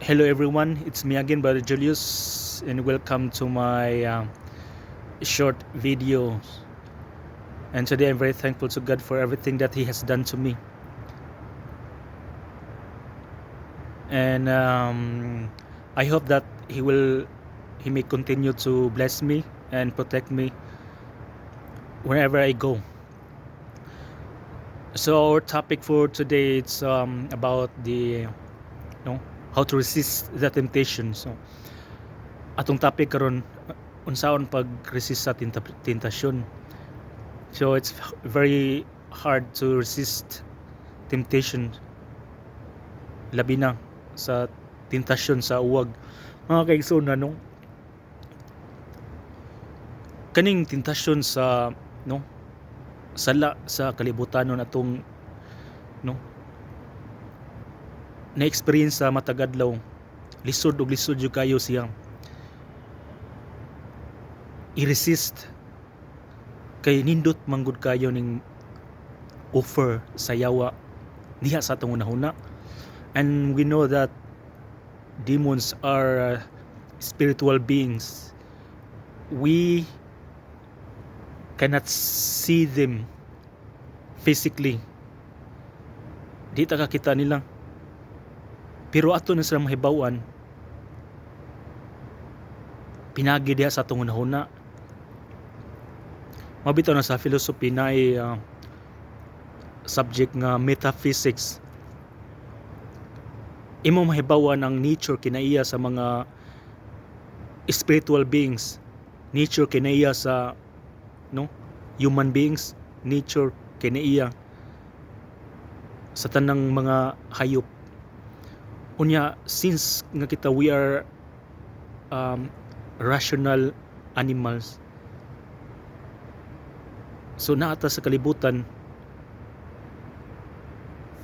Hello everyone, it's me again, Brother Julius, and welcome to my short video. And today I'm very thankful to God for everything that He has done to me. And I hope that He may continue to bless me and protect me wherever I go. So our topic for today is about the how to resist the temptation. So atong topic karon, unsaon pag-resist sa tentasyon. So it's very hard to resist temptation, labi na sa tentasyon sa uwag. Mga kaigsoon, no, kaning tentasyon sa, no, sala sa kalibutanon atong, no, na-experience sa matag adlaw, lisod og lisod jud kayo siya i-resist kay nindot manggod kayo ning offer sa yawa diha sa atong hunahuna. And we know that demons are spiritual beings. We cannot see them physically, di ta kakita nila, pero ato na sila mahibaw-an pinagi diha sa atong hunahuna. Mao bitaw na sa philosophy na ay subject nga metaphysics, imo mahibaw-an ang nature kinaiya sa mga spiritual beings, nature kinaiya sa, no, human beings, nature kinaiya sa tanang mga hayop. Unya, since nga kita, we are rational animals, so naa ta sa kalibutan,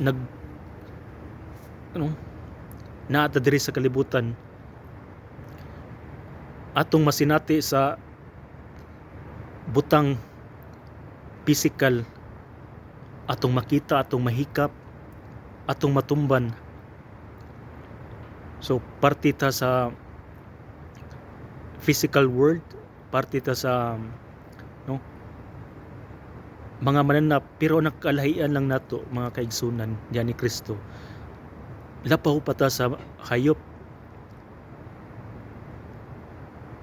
nag ano, naa ta diri sa kalibutan, atong masinati sa butang physical, atong makita, atong mahikap, atong matumban. So parte ta sa physical world, parte ta sa, no, mga mananap, pero ang kalahian lang nato, mga kaigsunan diyan ni Kristo, lapaw pa ta sa hayop,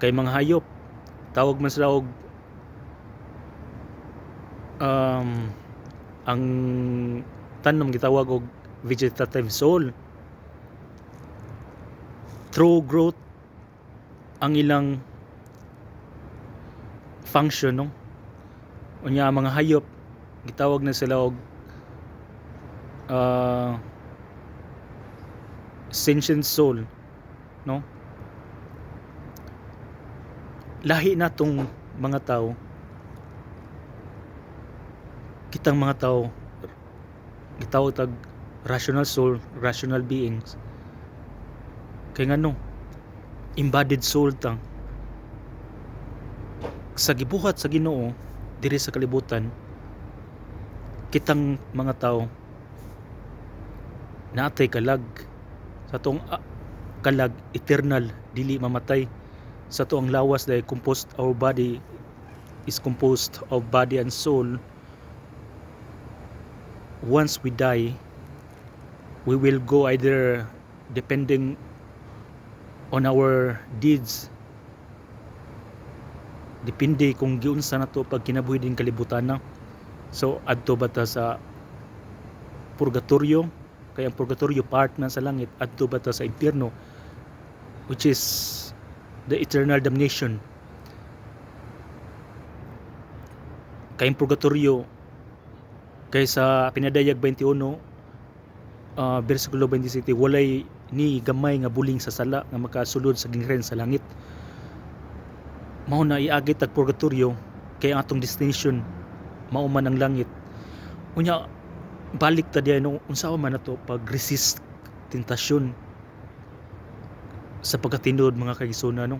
kay mga hayop tawag man sila og ang tanom gitawag og vegetative soul. Through growth ang ilang function, no? Unya ang mga hayop gitawag na sila og sentient soul, no? Lahi na tong mga tao, kitang mga tao gitawag tag rational soul, rational beings, kay ngano embodied soul ta sa gibuhat sa Ginoo diri sa kalibutan. Kitang mga tao naatay kalag. Sa atong kalag, eternal, dili mamatay. Sa atoang lawas dahil composed, our body is composed of body and soul. Once we die, we will go either, depending on our deeds, depende kung giunsa nato pag kinabuhi din kalibutan na. So adto ba ta sa purgatorio, kay ang purgatorio part na sa langit, adto ba ta sa impyerno, which is the eternal damnation, kay ang purgatorio, kay sa Pinadayag 21 versikulo 27, walay ni gamay nga buling sa sala nga makasulod sa gingharian sa langit. Mao na iagi tag purgatorio kay ang atong destination mao man ang langit. Unya balik ta diay, no, unsa man nato pag resist tentasyon sa pagkatinuod, mga kaigsoona, no?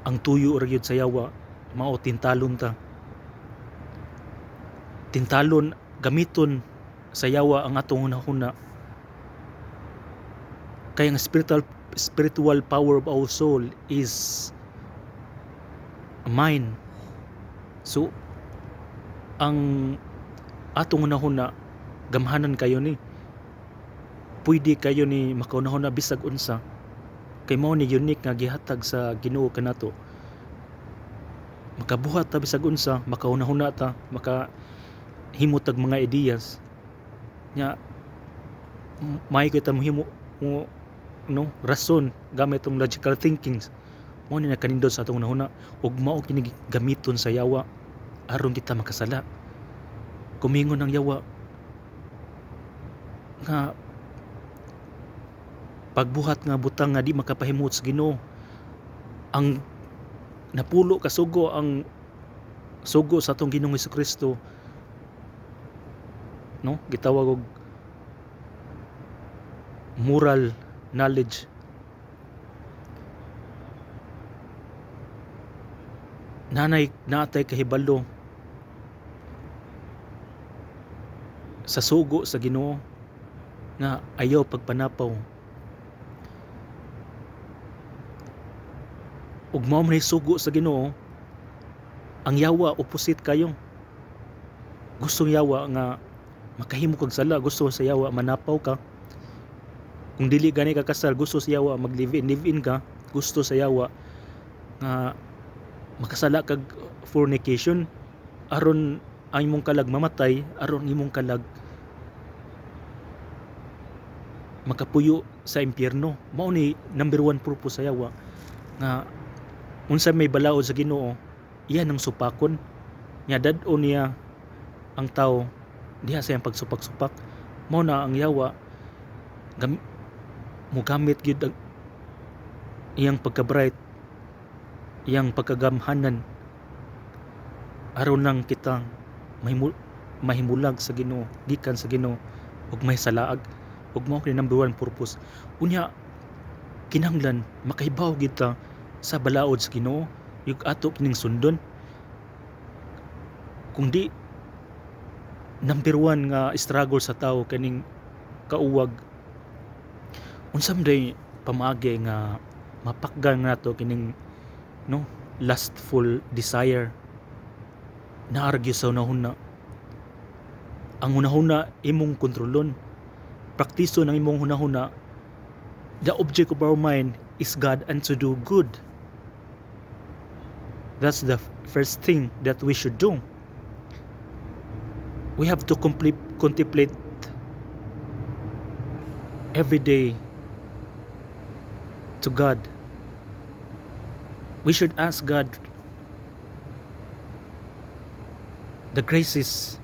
Ang tuyo ra gyud sa yawa mao tintalon ta, tintalon, gamiton sa yawa ang atong hunahuna. Kaya ang spiritual power of our soul is mind. So ang atong hunahuna, gamhanan kayo ni. Pwede kayo ni makahunahuna bisag unsa kay mao ni unique nga gihatag sa Ginoo kanato. Makabuhat ta bisag unsa, makahunahuna ta, maka himo tag mga ideas nya, may kita mohimo mo, no, rason gamit tong logical thinking. Mao ni nakanindot sa atong hunahuna ug mao kini gamiton sa yawa aron kita makasala. Kumingon ang yawa nga pagbuhat nga butang nga di makapahimut sa Ginoo. Ang napulo ka sugo, ang sugo sa atong Ginoong Kristo, no, gitawag og moral knowledge. Nanay naatay kahibalo sa sugo sa Ginoo nga ayaw pagpanapaw. Ug mao man sugo sa Ginoo, ang yawa opposite kayo. Gusto yawa nga makahimo kag sala, gusto sa yawa manapaw ka. Kung dili gani ka kasal, gusto sa yawa mag live in, live in ka. Gusto sa yawa nga makasala kag fornication aron ang imong kalag mamatay, aron imong kalag makapuyo sa impyerno. Mao ni number one purpose sa yawa nga unsa may balaod sa Ginoo, iyan ang supakon nya, dad-on niya ang tao diha sa iyang pagsupak-supak. Mao na ang yawa mogamit gyud ang iyang pagka-bright, iyang pagkagamhanan aron lang kita mahimulag sa Ginoo, gikan sa Ginoo, ug may salaag. Ug mao kini number one purpose. Unya kinahanglan makahibaw kita sa balaod sa Ginoo ug ato kining sundon. Kung di, number one nga struggle sa tao kaning kauwag. Unsa man day pamaagi nga mapakgan nato kining, no, lustful desire? Naargyo sa hunahuna. Ang hunahuna imong kontrolon. Praktiso ng imong hunahuna. The object of our mind is God and to do good. That's the first thing that we should do. We have to contemplate every day to God. We should ask God the graces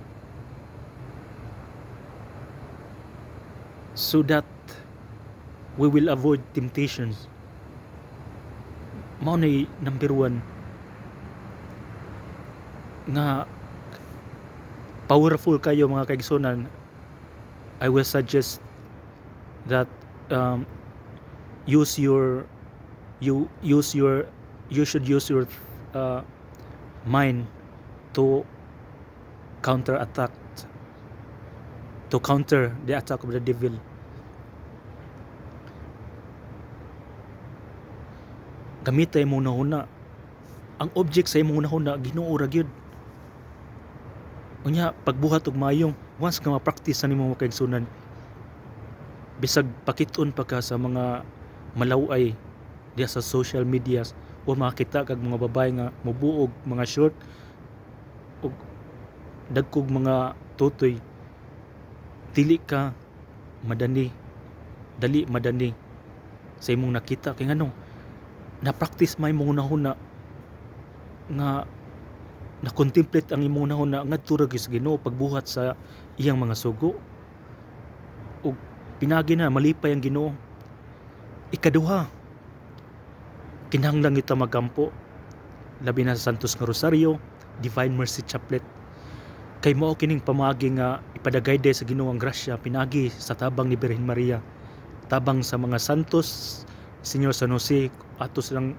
so that we will avoid temptations. Mao ni number one nga powerful kayo, mga kaigsunan. I will suggest that use your you use your you should use your mind to counter attack, to counter the attack of the devil. Gamita imong hunahuna. Ang object sa imong hunahuna, Ginoo ra gyud. Unya pagbuhat og maayo, once nga ma-practice na nimo, mga kaigsunan, bisag pakit-on pa ka sa mga malaway diha sa social medias o makita kag mga babae nga mubuog mga short og dagkog mga tutoy, dili ka madani, dali madani sa imong nakita, kay ngano na practice may imong hunahuna nga na contemplate ang imong hunahuna ngadto ra gyud sa Ginoo, pagbuhat sa iyang mga sugo, ug pinagi na malipay ang Ginoo. Ikaduha, kinahanglan kita magampo, labi na sa Santos nga Rosario, Divine Mercy Chaplet, kay mao kining pamaagi nga ipadagayday sa Ginoo ang grasya pinagi sa tabang ni Birhen Maria, tabang sa mga santos, Señor San Jose. Ato silang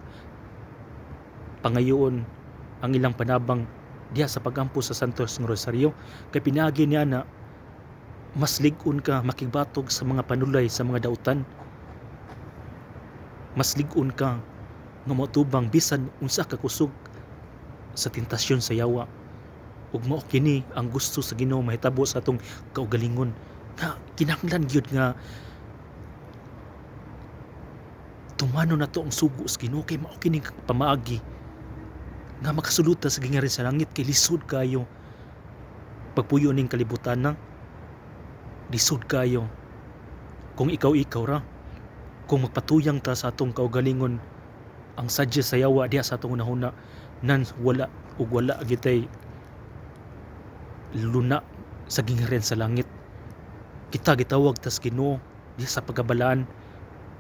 pangayoon ang ilang panabang diha sa pagampo sa Santos nga Rosario, kay pinaagi niya na mas lig-on ka makigbatog sa mga panulay, sa mga dautan. Mas lig-on ka nga moatubang bisan unsa ka kusog sa tentasyon sa yawa. Ug mao kini ang gusto sa Ginoo mahitabo sa atong kaugalingon, nga kinahanglan gyud nga tumano nato ang sugo sa Ginoo, kay mao kini pamaagi nga makasulod ta sa gingharian sa langit, kay lisod kayo pagpuyo ning kalibutan na. Lisod kayo kung ikaw-ikaw ra, kung magpatuyang ta sa atong kaugalingon, ang sadya sa yawa diha sa atong hunahuna nan wala ug wala gitay luna sa gingharian sa langit. Kita gitawag tas Ginoo diha sa pagkabalaan,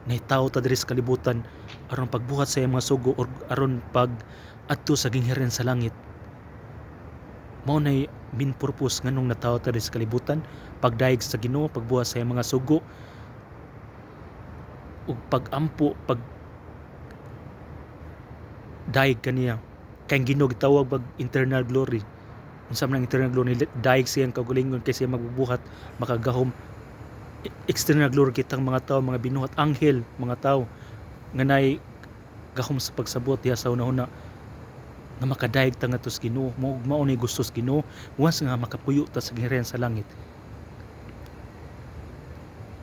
nahitawo ta diri sa kalibutan aron pagbuhat sa iyang mga sugo or aron pag adto sa gingharian sa langit. Mao nay main purpose nganong natawo ta diri sa kalibutan, pagdayeg sa Ginoo, pagbuhat sa iyang mga sugo ug pagampo, pag dayeg kaniya. Kay ang Ginoo gitawag pag eternal glory. Unsa man ang eternal glory? Dayeg siyang kaugalingon kay siya magbubuhat, makagahom. External glory, kitang mga tao, mga binuhat, anghel, mga tao nga naay gahom sa pagsabot diha sa hunahuna nga makadayeg ta ngadto sa Ginoo. Mao mao ni gusto sa Ginoo once nga makapuyo ta sa gingharian sa langit.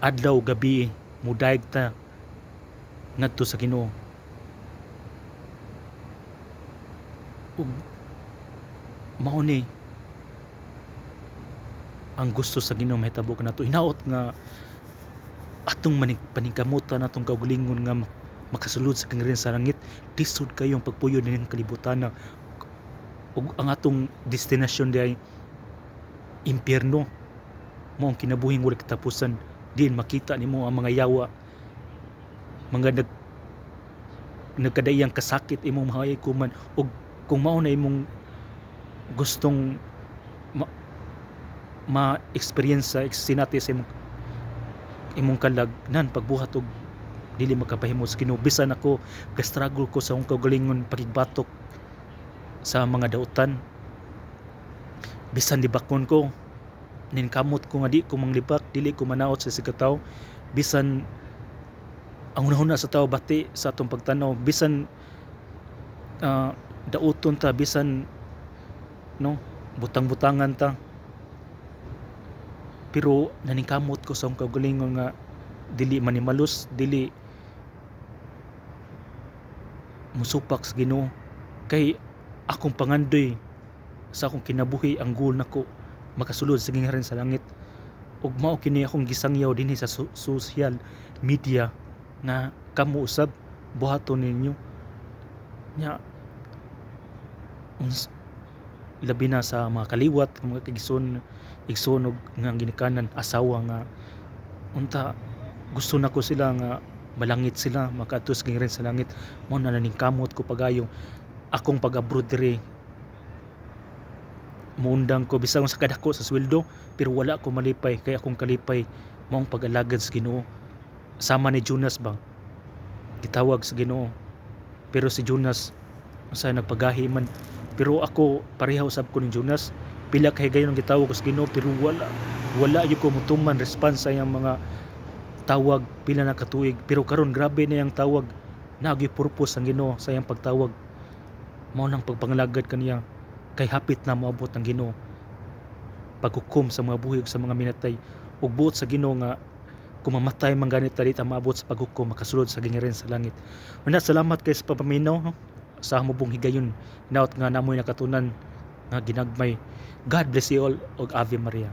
Adlaw gabi mudayeg ta ngadto sa Ginoo. Ug mao ni ang gusto sa Ginoo mahitabo kanato. Hinaot nga atong paningkamutan atong kaugalingon nga makasulod sa gingharian sa langit. Lisod kayong pagpuyo nining kalibutan na, ug ang atong destinasyon diay impyerno. Mao ang kinabuhing walay katapusan, diin makita nimo ang mga yawa, mga nagkadaiyang kasakit imong mahayag kuman. Ug kung mao na imong gustong ma-experience sa sinati sa imong kalag nan pagbuhat og dili makapahimo sa Ginoo. Bisan ako ga-struggle ko sa akong kaugalingon pakigbatok sa mga dautan, bisan libakon ko, ninkamot ko nga di ko manglibak, dili ko manaot sa sikataw, bisan ang hunahuna sa tao bati sa atong pagtanaw, bisan dauton ta, bisan no butang-butangan ta, pero naningkamot ko sa akong kaugalingon nga dili manimalos, dili musupak sa Ginoo, kay akong pangandoy sa akong kinabuhi, ang goal nako makasulod sa gingharian sa langit. Ug mao kini akong gisangyaw dinhi sa social media nga kamo usab buhaton ninyo nya, labi na sa mga kaliwat, mga kaigsoon, igsoon og nga ginikanan, asawa, nga unta gusto nako sila nga malangit sila, makaadto sa gingharian sa langit. Mao na naningkamot ko pagayo akong pag-abroad diri. Muundang ko bisan sa kadako sa sweldo, pero wala ko malipay kay akong kalipay maong pag-alagad sa Ginoo. Sama ni Jonas ba, gitawag sa Ginoo, pero si Jonas sa nagpagahi man. Pero ako pareha usab ko ni Jonas, pila ka higayon ang gitawag ko sa Ginoo, pero wala wala gyud ko motuman response sa iyang mga tawag pila na katuig. Pero karon grabe na iyang tawag, naa gyud purpose ang Ginoo sa iyang pagtawag, mao nang pagpangalagad kaniya, kay hapit na moabot ang Ginoo paghukom sa mga buhi ug sa mga minatay. Ug buot sa Ginoo nga kung mamatay man ganit ta, di ta maabot sa paghukom, makasulod sa gingharian sa langit. Una, salamat kay sa papaminaw, no? Sa hamubong higayon, hinaot nga namoy nakatunan nga ginagmay. God bless you all ug Ave Maria.